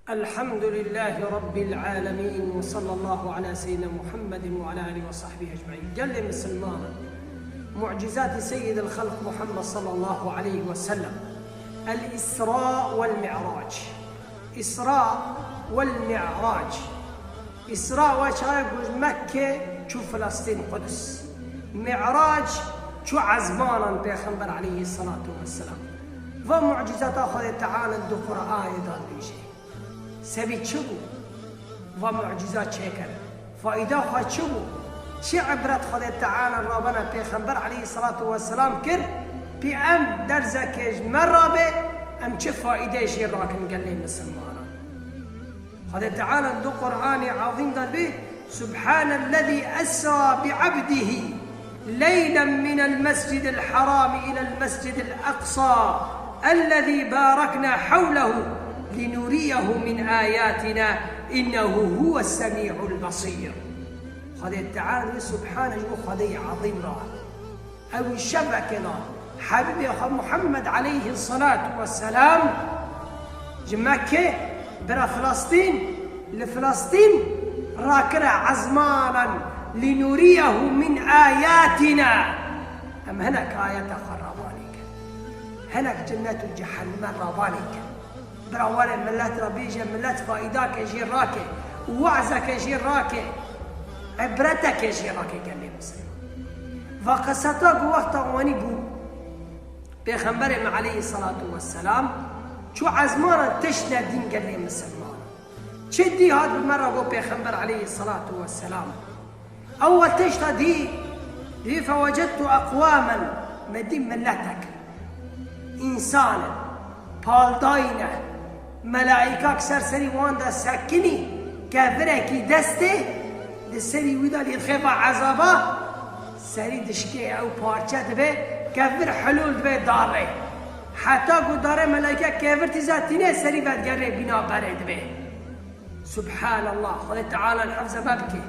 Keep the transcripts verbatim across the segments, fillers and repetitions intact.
الحمد لله رب العالمين وصلى الله على سيدنا محمد وعلى آله وصحبه أجمعين. Gelê misilmanan, mucizatê Seyyidil Xelq Muhammed sallallahu aleyhi ve sellem. El Isra vel Mi'rac. Isra vel Mi'rac. Isra we çaye ku ji Mekke çû Filistîn, Quds. Mi'rac çû ezmanan Pêxember aleyhissalatu vesselam. Va mucizata Xwedê Teala di Qur'anê de dibêje. Sebî çi bû? Va mucîza çêkir. Faîda xwe çi bû? Çi ibret Xwedê Teala rabana Pêxember aleyhissalatu vesselam kir? Pê em derzekê ji me rabe, em çi faîdeyê jê rakin gelê misilmanan? Xwedê Teala di Qur'anê Azîm de dibê, Subhanellezî esra bi abdihi leylen minel mescidil harami ilel mescidil aqsa ellezî barekna hewlehu linuriyehu min ayatina innehu huves semî'ul besîr. Xwedê Teala dibê, Subhane ji bo Xwedeyê Azîm re. Ew şevekê de Hebîbê xwe Muhammed aleyhissalatu vesselam ji Mekke bira Filistîn, li Filistîn rakire ezmanan linuriyehu min ayatina. Em hinek ayeta xwe ravanê kin. Hinek cennet û cehenneme ravanê kin. Bira were millet re bêje, millet faîdake jê rake, wazeke jê rake, ibreteke jê rake gelê misilman. Va qiseta ku wexta wanî bû, Pêxemberê me aleyhissalatu vesselam çû ezmana tişt nedîn gelê misilman. Çi dî hat bi me re got Pêxember aleyhissalatu vesselam? Ew tişta dî, dî fewecedtu eqwamen, me dî miletek, însan in, paldayî ne, melaîkak ser serî wan de sekinî, kevirekî destê, di serî wî de lê xêva ezaba, serî dişkê ew parçe dibe, kevir hilûl dibe darê. Heta ku darê melaîke kevir tîza tîne serî vedigere bîna berê dibe. Subhanallah, Xwedê Teala hifze me bike.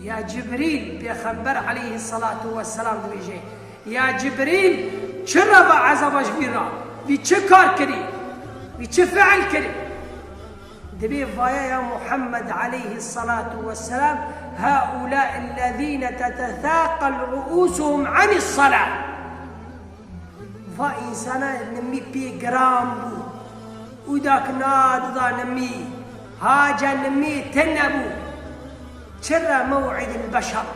Ya Cibrîl, Pêxember aleyhissalatu vesselam dibêje, ya Cibrîl, çi re va ezaba ji vî re? Vî çi kar kirî? Vî çi fiil kirî? Dibê vaya ya Muhammed aleyhissalatu vesselam, haulâ ellezîne tetethâqel ru'ûsuhum anis salâ. Va însana nimî pê giran bû. Û dak nadida nimî, haca nimî tune bû. Çi re mew'idil beşer?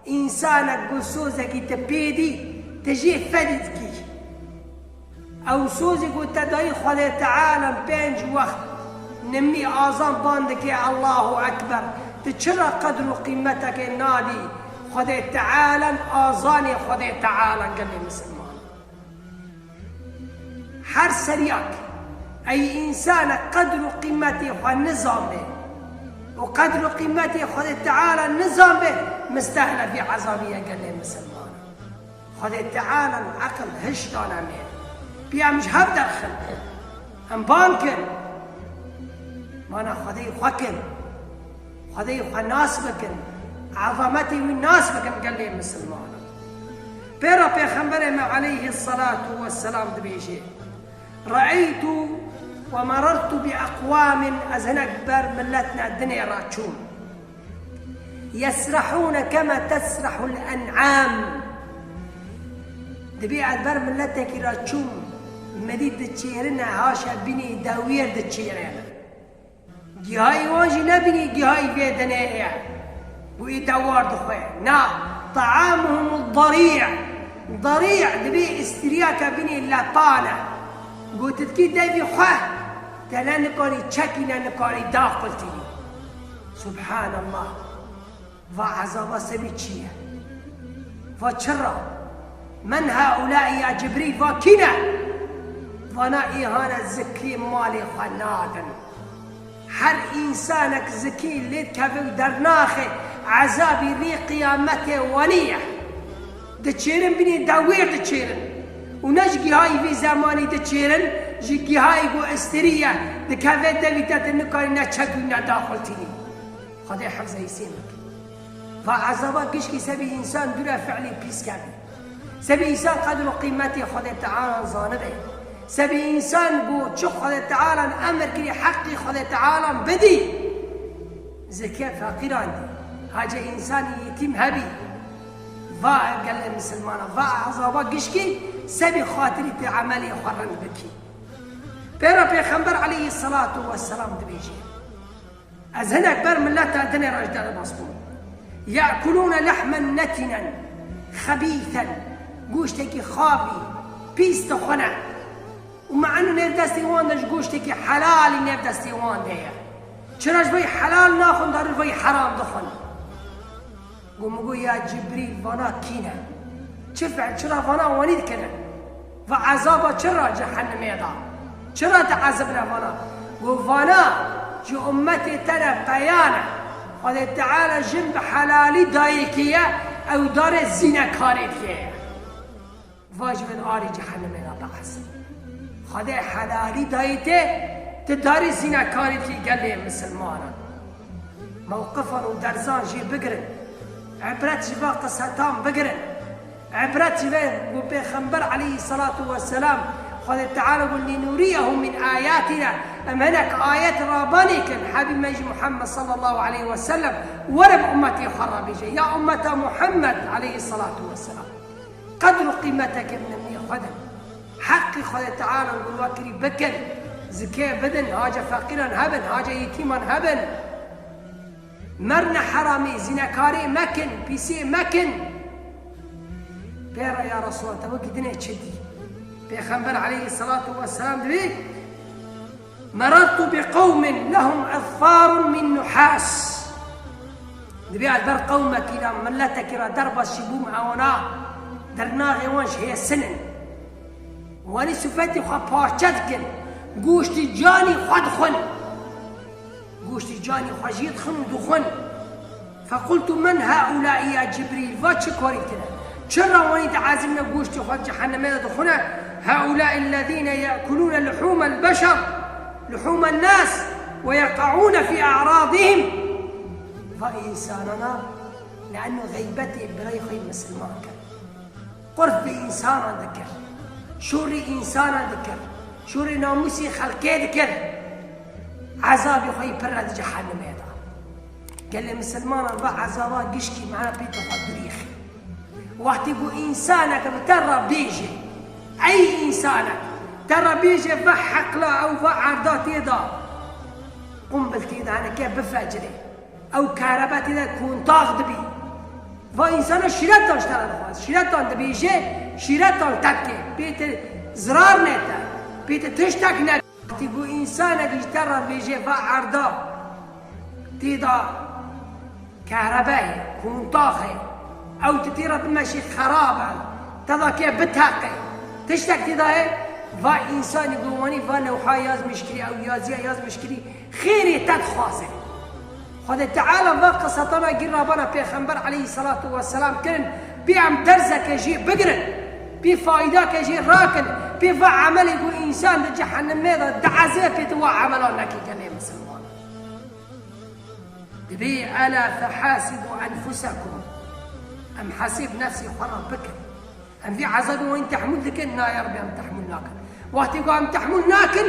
Însanek ku sozekî te pê dî, te jê fedî dikî. Ew sozê ku te dayî Xwedê Teala pênc wext nimî azan ban dike, Allahu Ekber. Tu çi re qedr û qîmetekê nadî Xwedê Teala, azanê Xwedê Teala gelê misilman? Her seryak, ey însanek qedr û qîmetê xwe nizanbe û qedr û qîmetê Xwedê Teala nizanbe, mistehle vî ezabî ye gelê misilman. Xwedê Teala eqil hiş dane me. Pê em ji hev derxin. Em ban kin. Mana Xwedê xwe kin. Xwedê xwe nas bikin. Ezametê wî nas bikin gelê misilmanan. Pê re Pêxemberê me aleyhissalatu vesselam dibêje, Re'eytu ve merertu bi eqwamin, ez hinek ber milletne dinê re çûm. Yesrahûne kema tesrahul en'am. Dibê ez ber miletekî re çûm, me dî diçêrine, haşa bînî dewêr diçêrine. Gihayî wan jî nebînî gihayî vê dinê ye. Ku ê dewar dixwe. Na, ta'amuhum darî'. Darî' dibê îstriyake bînî lepan e. Gotitkî devî xwe, te ne nikarî çekî ne nikarî daxultî. Subhanallah. Va ezaba sebî çi ye? Va çira? Men haulâi ya Cibrîl, va kî ne? Vana ê hane zikê malê xwe nadin. Her însanek zikê lê dikeve û dernaxe, ezabî rê qiyametê wanî ye. Diçêrin bînî dewêr diçêrin. Û ne ji gihayî vî zemanî diçêrin, ji gihayî ku istirî ye, dikeve devî te tu nikarî ne çek û ne daxultînî. Xwedê hifzê îsê bike. Va ezaba gişkî sebî însan dûre fiilî pîs kevî. Sebî însan qedr û qîmetê Xwedê Teala zanibe. Sebî însan ku çi Xwedê Teala emir kirî heqî Xwedê Teala bidî, zikê feqîran dî. Hace însanî yetîm hebî. Va gelê misilmana, va ezaba gişkî, sebî xatirî tê emelê xwe rind bikî. Pêra Pêxember aleyhisselatu vesselam dibêje. Ez hinek ber mileta dinê re ji derbas bûm. Ye'kulûne lehmen netinen, xebîsen, goştekî xavî, pîs dixwine. Û me eno nêv destê wan de ji goştekî helalî nêv destê wan de ye. Çira ji vey helal naxwin, dar ji vey heram dixwin. Got, min got, ya Cibrîl, vana kî ne? Çi fiil, çira vana wanî dikine? Va ezaba çira cehennemê da? Çira diezibne vana? Got, vana ji ummetê te ne, peya ne. Xwedê Teala jin bi helalî dayê kê ye, ew darê zînekarê dikê ye. Va ji bin arê cehennemê re biezin. Xwedê helalî dayê te, tu darê zînekarê dikî gelê misilmanan. Mewqifan û derzan jê bigirin. Îbret ji va qisetan bigirin. Îbret ji vê ku Pêxember aleyhisselatu vesselam, Xwedê Teala got, "Linuriyehu min ayatina." Em hinek ayet rabanê kin, Habîb me jî Muhammed sallallahu aleyhi ve sellem, were bi ummetê xwe re bêje, ya ummeta Muhammed aleyhisselatu vesselam. Qedr û qîmeteke bi nimnê xwe din. Heqî Xwedê Teala got, we kirî bikin. Zikê bidin, hace feqîran hebin, hace yetîman hebin. Merine heramî, zînekarî mekin, pîsî mekin. Pê re ya Resulallah, te wekî dinê çi dî? Pêxember aleyhisselatu vesselam dibê, "Merartu bi qewmin lehum azfarun min nuhas." Dibê ez ber qewmekî re, miletekî re derbas jî bûm, ewana dernaxê wan ji hêsin in. Wanî sifetê xwe parçe dikin, goştî canî xwe dixwin. Goştî canî xwe jî dixwin û dixwin. Fequltu men haulai ya Cibrîl, va çi karî tine? Çira wanî diezibne, goştî xwe cehennemê de dixwine? Haulai ellezîne ye'kulûne luhûmel beşer, luhûmen nas ve yeqa'ûne fî e'radîhim. Va însanana, le'enno xeybetê birayê xwe yê misilman kir. Qurf bi însanan dikir. Şûrî însanan dikir. Şûrî namûsî xelkê dikir. Ezabî xwe yî pir re di cehennemê de. Gelê misilmanan va ezaba gişkî mehna pê tu xwe durîxî. Wextî ku însanek bi te re bêje, ey însanek, te re bêje va heqla ew va erda tê de, qumbil tê de heneke bifecirê. Ew kerebe tê de kontax dibî. Va însana şîretan ji te re dixwaz. Şîretan dibêje, şîretan te dike. Pê te zirar nete. Pê te tiştek ne. Wextî ku însanekî ji te re dibêje, va erda tê de kerebe heye, kontax heye. Ew tu tê re bimeşî xerab e. Te de ke biteqe. Tiştek tê de heye, va însanî ku wanî va lewha yazmiş kirî, ew yaziya yazmiş kirî, xêrê te dixwaze. Xwedê Teala va qisatana gir rabana Pêxember aleyhisselatu vesselam kirin, pê em derzeke jê bigirin, pê faydake jê rakin, pê va emelê ku însan di cehennemê de diezê pê tu wa emelan nekî gelê misilman. Dibê ela fehasibu enfusakum. Em hesêb nefsê xwe re bikin. Em vî ezabê wan tehmûl dikin? Na ya Rebî, em tehmûl nakin. Wextê ku em tehmûl nakin,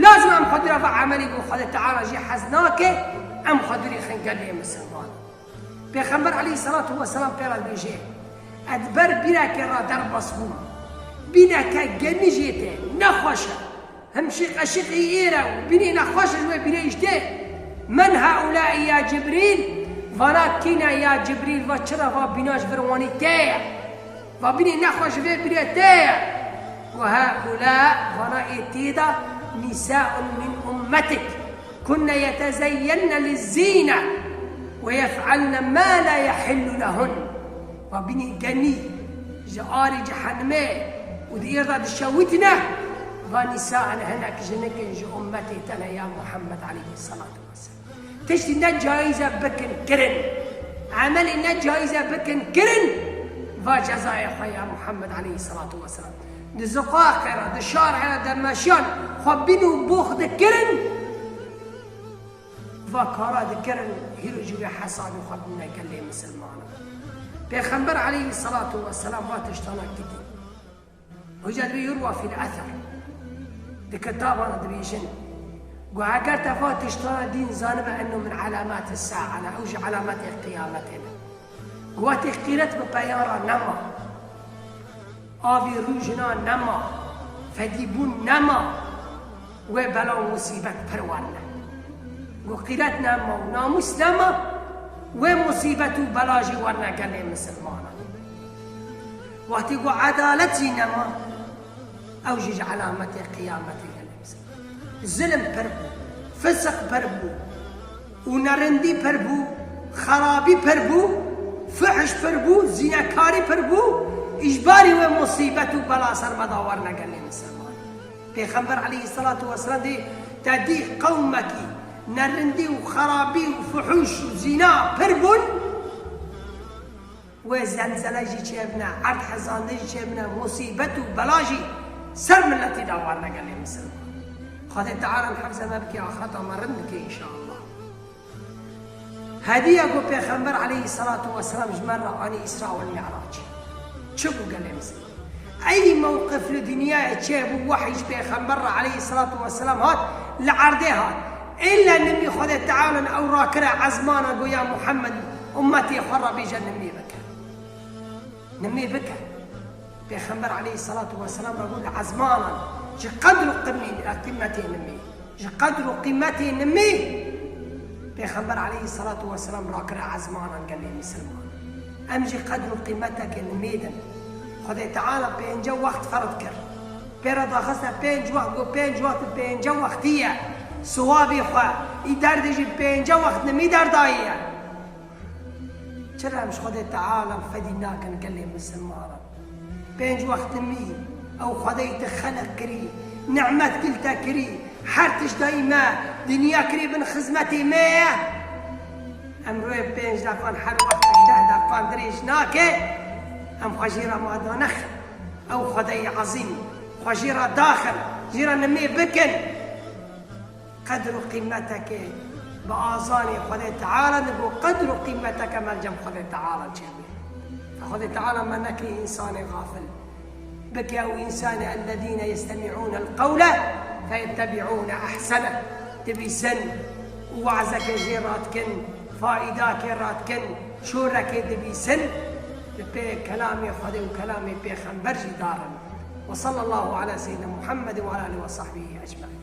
lazim em xwe dira va emelê ku Xwedê Teala jê hez nake, em xwe durîxin gelê misilman. Pêxember aleyhisselatu vesselam pê re dibêje, ez ber bîneke re derbas bûm. Bîneke genî jê tê, nexweş e. Him şîqeşîqî êr e û bînê nexweş e, ji wê bînê jî tê. Men haulai ya Cibrîl, vana kî ne ya Cibrîl, va çira va bîna ji vir wanî tê ye. Va bînê nexweş ji vê bînê tê ye. Û haula, vana ê tê de, nisaun min ummetik, kunne yetezeyyenne lizzîne ve yef'alne ma la yehillu lehun. Va bînê genî ji arê cehennemê û di êr de dişewitîne, va nîsa in hinek jinik in ji ummetê te ne ya Muhammed aleyhisselatu vesselam. Tiştî ne caiz e bikin, kirin. Emelê ne caiz e bikin, kirin. Va cezayê xwe ya Muhammed aleyhisselatu vesselam. Di ziqaqê re, di şarê re de meşiyan xwe bîn û box dikirin. Va kara dikirin, hîro jî wê hesabê xwe bidine gelê misilmanan. Pêxember aleyhisselatu vesselam va tiştana kitî. Hoca dibê yurwa fîl ether. Di kitaban dibêjin, got, eger te va tiştana dîn zanibe, enno min alamat sa'a ne, ew ji alametê qiyametê ne. Got, wextê qîret bi peyan re nema, avê rûjina nema, fedîbûn nema, wê bela û musîbet pir werne. Got, qîret nema û namûs nema, wê musîbet û bela jî werne gelê misilmanan. Wextê got, edalet jî nema, ew jî ji alametê qiyametê gelê misilman. Zilim pir bû, fisiq pir bû û nerindî pir bû, xerabî pir bû, fihiş pir bû, zînekarî pir bû, îjbarî wê musîbet û bela ser me de werne gelê misilman. Pêxember aleyhisselatu vesselam dê te dî qewmekî nerindî û xerabî û fuhûş û zîna pir bûn, wê zelzele jî çêbine, erd hezandin jî çêbine, musîbet û bela jî ser miletî de warine gelê misilman. Xwedê Teala em hefze me bike, axireta me rind bike înşallah. Hediye ku Pêxember aleyhisselatu vesselam ji me re anî Îsra û Mi'racê. Çi bû gelê misilman? Ey mewqif li dinyayê çêbû, wehy ji Pêxember re aleyhisselatu vesselam hat, li erdê hat. Îlla nimî Xwedê Teala ew rakire ezmana, got, ya Muhammed, ummetê xwe re bêje nimî bike. Nimî bike. Pêxember aleyhisselatu vesselam re got, li ezmanan, ji qedr û qimî-, qîmetê nimî. Ji qedr û qîmetê nimî Pêxember aleyhisselatu vesselam rakire ezmanan gelê misilman. Em jî qedr û qîmeteke nimî din. Xwedê Teala pênce wext ferz kir. Pê re daxiste pênc wext, got pênc wext, pênce wextî ye. Siwabê xwe, î derdê jî pênce wext nimî derdayiye. Çira em ji Xwedê Teala fedî nakin gelê misilmanan? Pênc wext nimî, ew Xwedeyî te xeleq kirî, nimet gil te kirî, her tişt dayî me, dinya kirî bin xizmetê me ye. Em royê pênc deqan her wextek deh deqan dirêj nake, em xwe jê re mada nexin. Ew Xwedeyî ezîm, xwe jê re daxin, jê re nimê bikin. Qedr û qîmeteke bi azanê Xwedê Teala dibo, qedr û qîmeteke me li cem Xwedê Teala çêbû. Xwedê Teala me nekirî însanê xafil. Bike ew însanê, ellezîne yestemi'ûne l-qewle feyettebi'ûne ehsene. Dibîsin û wazekê jê radikin, faîdakê radikin, şorekê dibîsin, li pê kelamê Xwedê û kelamê Pêxember jî darin. Ve sallallahu ala seyyidina Muhammed ve ala alihi ve sahbihi ecmaîn.